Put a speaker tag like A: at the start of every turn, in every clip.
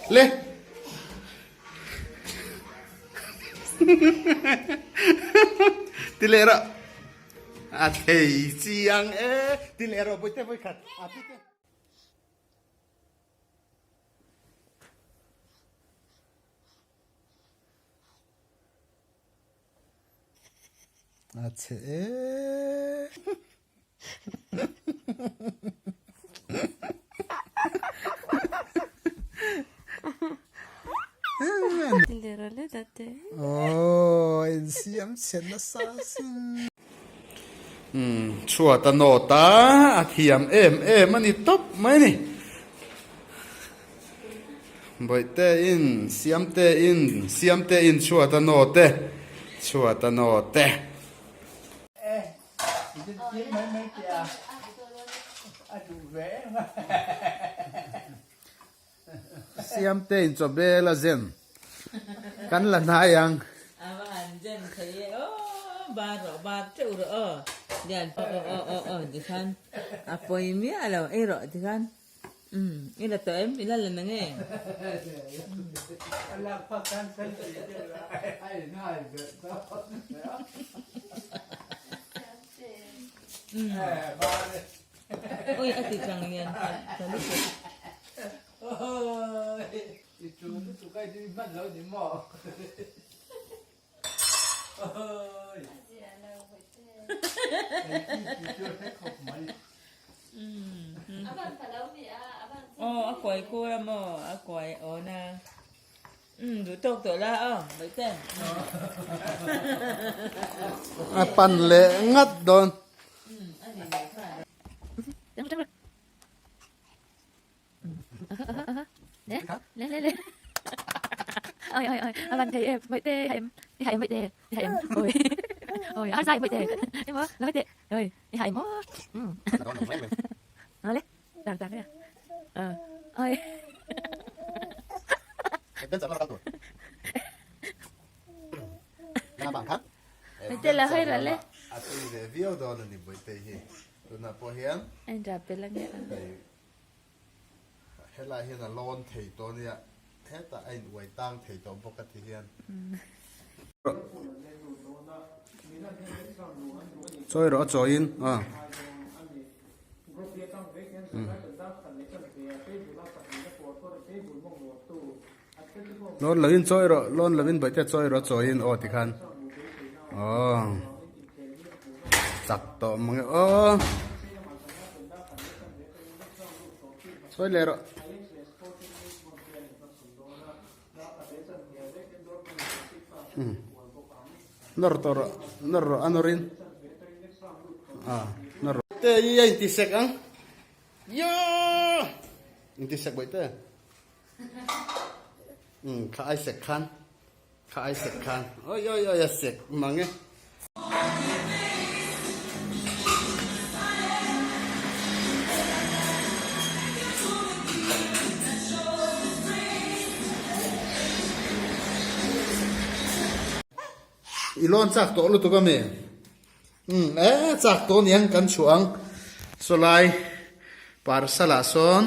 A: Le. Ti leh rawh. A thei chiang e. Ti leh rawh Bawihte vawikhat. A ti te. A chhe e. Aw insiam chhe nasa sin. Umm chhuat a nawt a, a thiam em em a ni tawp mai a ni. Bawihte in, Siamte in, Siamte in chhuat a nawt e, chhuat a nawt e. Siamte in chaw bel a zen kan la hnai ang.
B: A va han zen thei e aw bar rawh bar teuh rawh aw lian aw aw aw aw tikhan a pawi miah lo ei rawh tikhan umm i la tawh em i la la na nge. Ui a ti chang lian ta lutuk. Aw a kuai kur a maw a kuai awn a umm duh tawk tawh la aw Baihte.
A: A pan leh ngat dawn. A tui ve viau dawn a ni Bawihtei hi tunah pawh hian hei helai hian a lawn thei tawh a nia hetah a in uai tang thei tawh bawk a ti hian. Chawi rawh a chawiin a. Lawn lovin chawi rawh lawn lovin bawihte chawi rawh chawiin aw tikhan aw chak tawh mang e aw chawi leh rawh. Nawr tawh rawh nawr rawh a nawrin ah nawr rawh. Te i a intisek ang Yaaaa! Intisek bawih te. Umm kha ai sek khan kha ai sek khan oi oi oi a sek mang e. I lawn chak tawh lutuk a mi? Umm e chak tawh aniang kan chhuah ang. Sawlai parcel ah sawn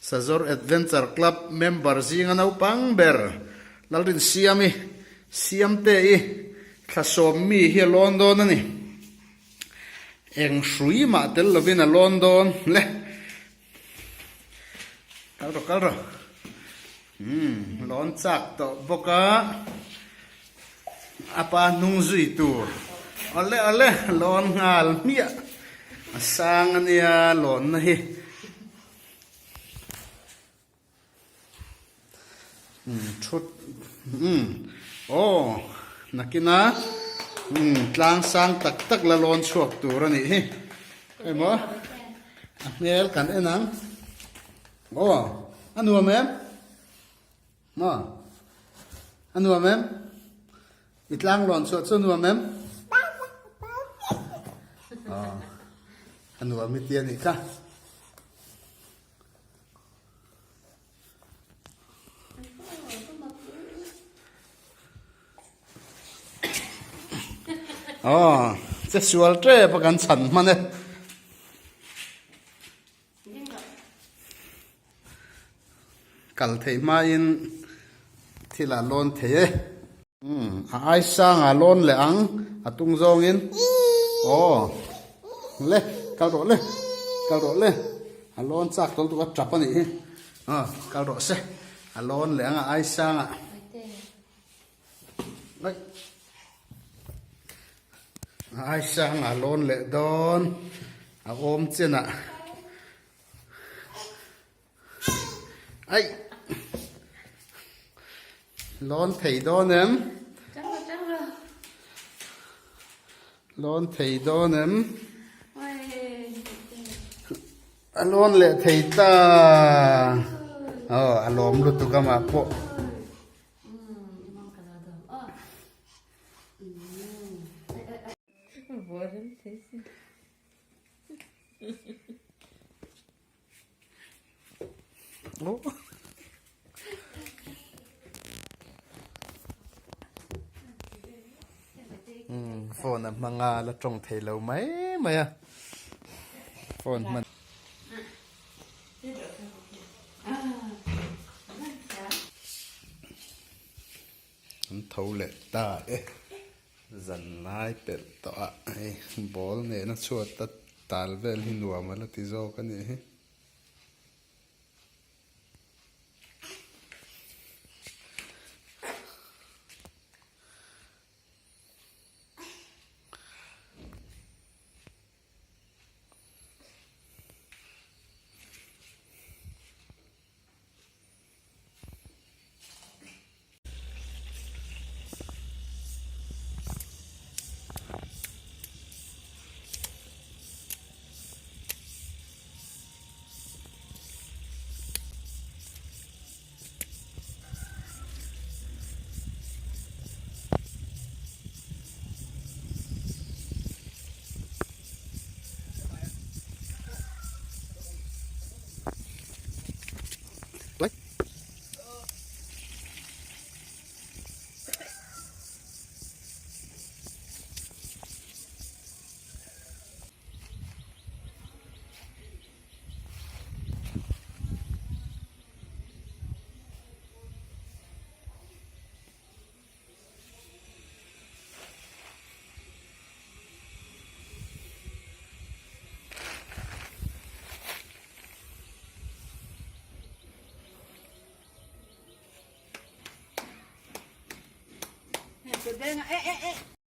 A: Sazawr Adventure Club member zinga naupang ber Lalrinsiami Siamte i thlasawm mi hi a lawn dawn a ni. Eng hrui mah tel lovin a lawn dawn le. Kal rawh kal rawh. Umm lawn chak tawh bawk a, a pa hnung zui tur awle awle lawn nghal hmiah a sang a nia lawnna hi. Umm thut umm aw nakina umm tlang sang tak tak la lawn chhuak tur a nih hi emaw a hmel kan en ang aw a nuam em maw a nuam em i tlang lawn chhuah chu a nuam em aw a nuam i ti a nih kha. Aw che sual tep a kan chhan hman e. Kal theih hmain thil a lawn thei e. Umm a ai sang a lawn leh ang a tung zawngin aw le kal rawh le kal rawh le a lawn chak tawlh duh a tap a nih hi aw kal rawh se a lawn leh ang a ai sang ah a ai sang a lawn leh dawn a awm chen ah. Ai lawn thei dawn em lawn thei dawn em a lawn leh thei ta aw a lawm lutuk amah pawh. Phone a hmang a la tawng thei lo mai mai a phone hman an tho leh ta e. Zan lai pelh tawh a hei ball nena chhuat a tal vel hi nuam a la ti zawk a nih hi.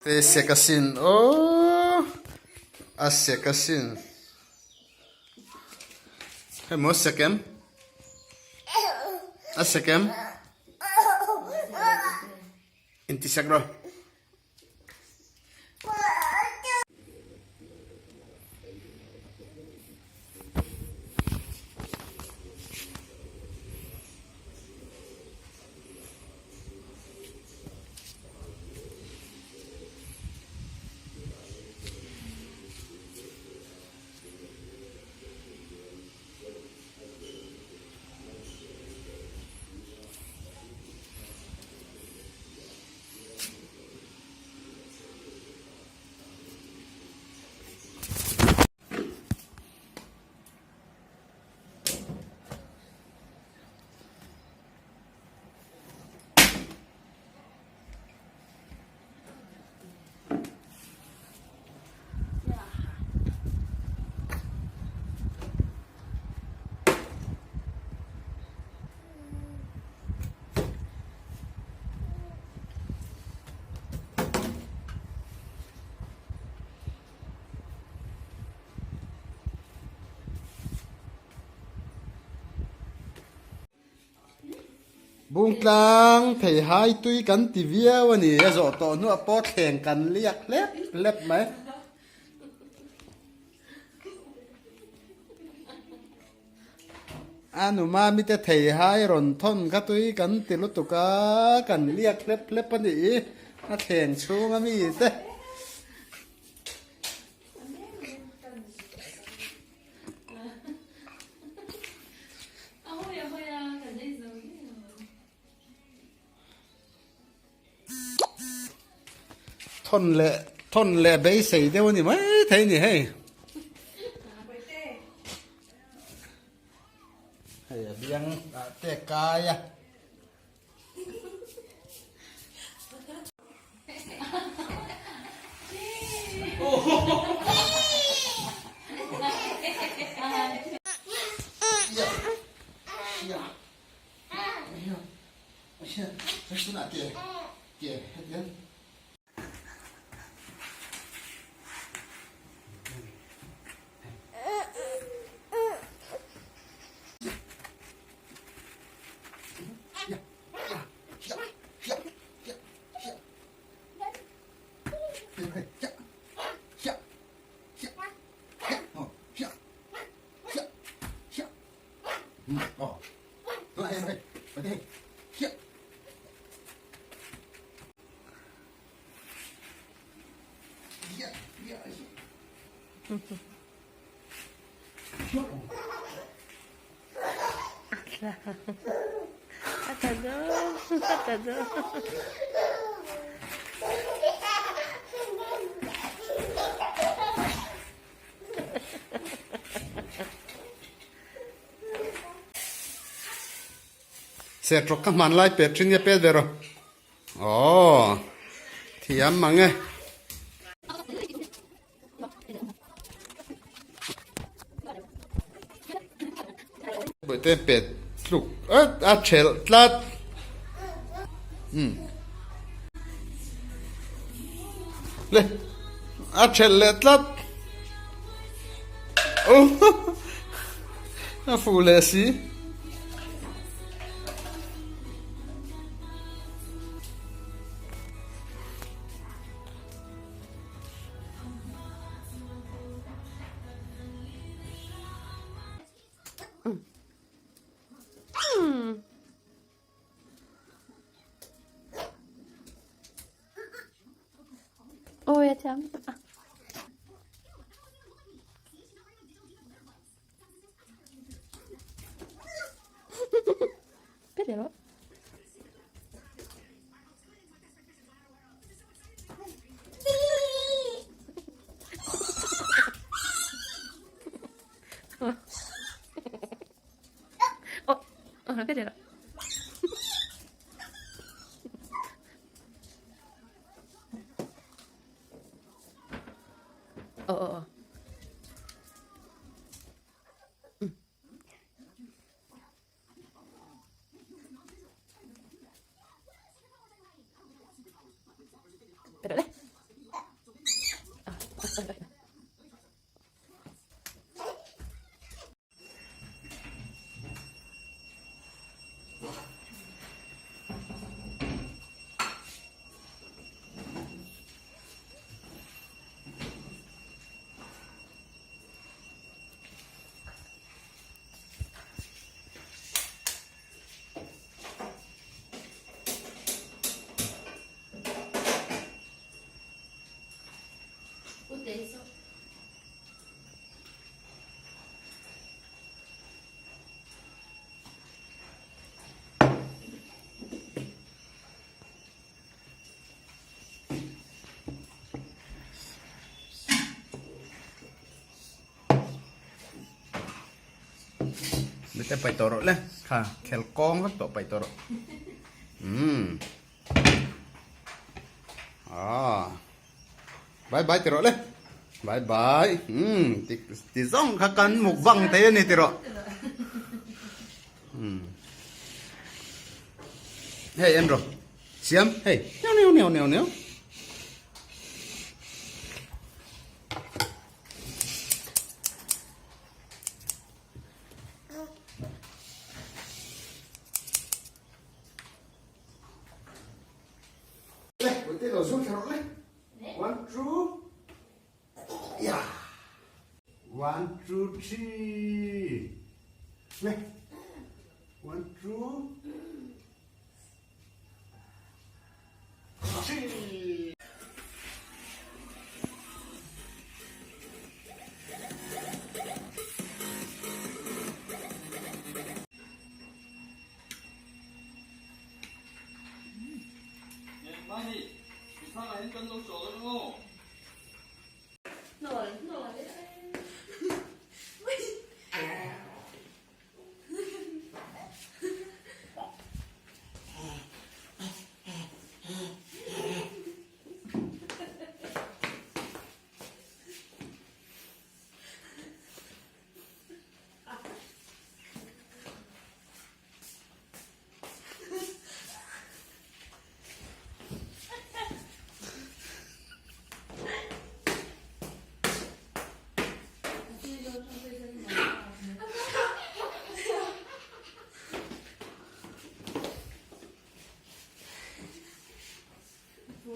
A: Te sek asin aww a sek asin hei maw sek em a sek em inti sek rawh. Bungtlang theihai tui kan ti viau a ni. A zawh tawh hnuah pawh thleng kan liak hlep hlep mai. A nu mami te theihai rawn thawn kha tui kan ti lutuk a, kan liak hlep hlep a nih hi a thleng chhung a mi te. Thawn leh thawn leh beisei deuh a ni mai thei a ni hei. Hei a biang ah te kai. kai a. Sertawk ka hmanlai pet thin nge pet ve rawh. Aww thiam mang e. Bawihte pet tluk a thelh tlat. Le a thelh leh tlat. A fuh leh si.
C: Awi a thiam tak a. Biết rồi. Ồ, nó biết rồi. Ồ, ồ, ồ. Pero le.
A: Bete pai tawh rawh le kha khel kawng vek tawh pai tawh rawh umm ah bye bye ti rawh le bye bye umm ti ti zawng kha kan mukbang thei a ni ti rawh umm hei en rawh siam hei neu neu neu neu neu. One, two, yeah. One, two, three. One, two, three. Khai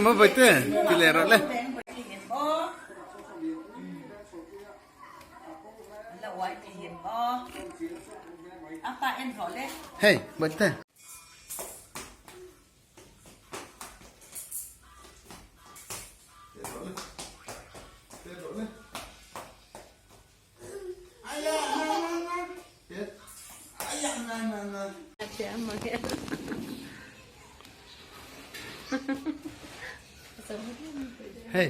A: maw Bawihte ti leh rawh le. Hei Bawihte. Hey.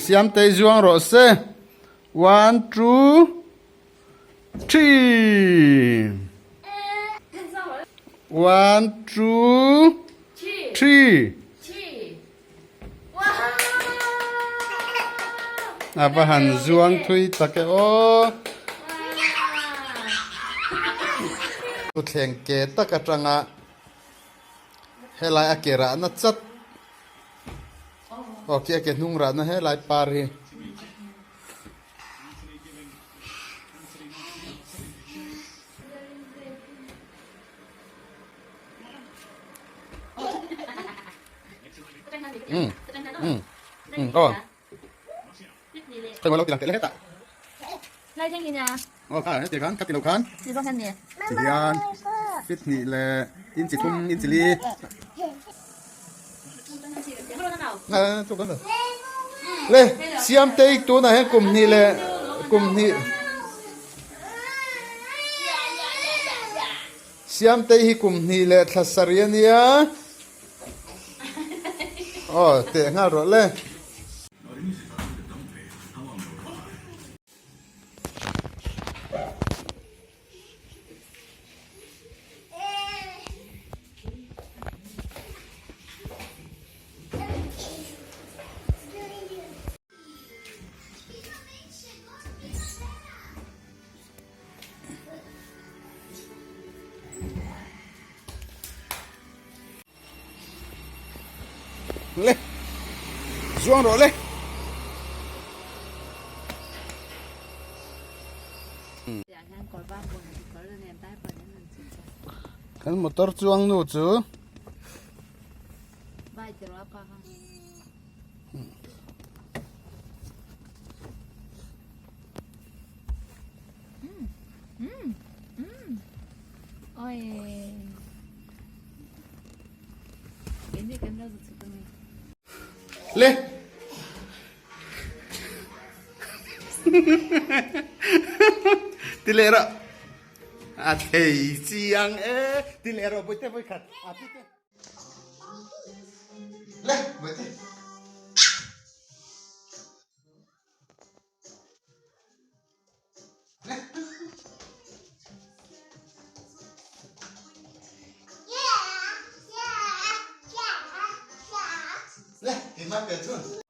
A: Siamtei zuang rawh se one two three one two three a va han zuang thui tak e aw thuthleng ke tak atanga helai a ke rahna chat aw khi a ke hnung rahna helai par hi. Ừ. Ừ. Ừ, rồi. Tôi ngồi lâu thì làm tiện hết ạ.
C: Lai theng hi nia.
A: Ờ, kha hết tiền khan, cắt tiền đầu khan.
C: Ti zawng hian ni.
A: Ti hian fit hnih leh inchi thum inchi li. À, chụp đó rồi. Le, siam tei tunah hian kum hnih leh kum hnih. Siamtei hi kum hnih leh thla sarih a nia. Aw, teh nghal rawh le. Le zuang rawh le kan motor chuang nu chu Le ti leh rawh a thei chiang e ti leh rawh bawihte vawikhat a ti te Le bawihte. Le, keimah pe thun.